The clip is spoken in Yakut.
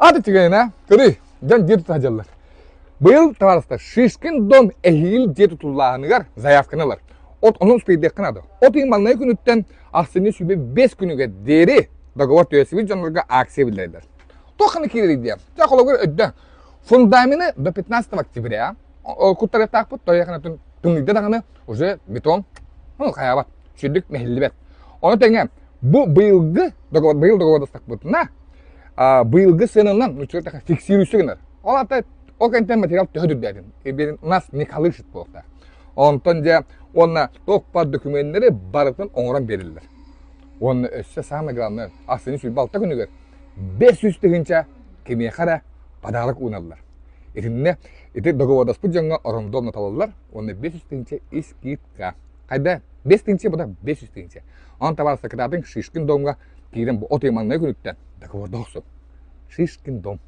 Аты түгэнэ, көрүй, дьон дьиэ тута сылдьаллар. Быйыл, табаарыстар, Шишкин дом эһиил дьиэ тутуллааһыныгар заявканы ылар. От ону успейдиэххэ наада. От ыйын маҥнай күнүттэн ахсынньы 25 күнүгэр диэри договор түһэрсибит дьоннорго акция биллэрэллэр. Туох ханна киирэрий диэн. Дьэ, холобур, өйдөө. Фундамены до 15 октября куттарыахтаахпыт, тойоханатын тымныйда даҕаны уже бетон ну, хайаабат, сүрдүк мэһиллибэт. Ону тэҥэ бу быйылгы договор, быйыл договордастахпытына, быйылгы сыананан нуччалар фиксирующий гынар. Ол ата ол кэнтэн материал төһө үрдээтин. У нас не колышет буолуохтаах. Онтон дьэ уонна туох баар докуменнары барытын оҥорон биэрэллэр. Уонна өссө самое главное, ахсынньы 26 күнүгэр 500 тыһыынча кимиэхэ эрэ подарок ууналлар. Итиннэ ити договордаспыт дьоҥҥо рандомно талаллар уонна 500 тыһыынча скидка. Хайда 5 тыһыынча бута 500 тыһыынча. Онон табаарыстар кытаатыҥ Шишкин домҥа киирэн бу от маҥнай күнүттэн договорда охсун. Шишкин дом.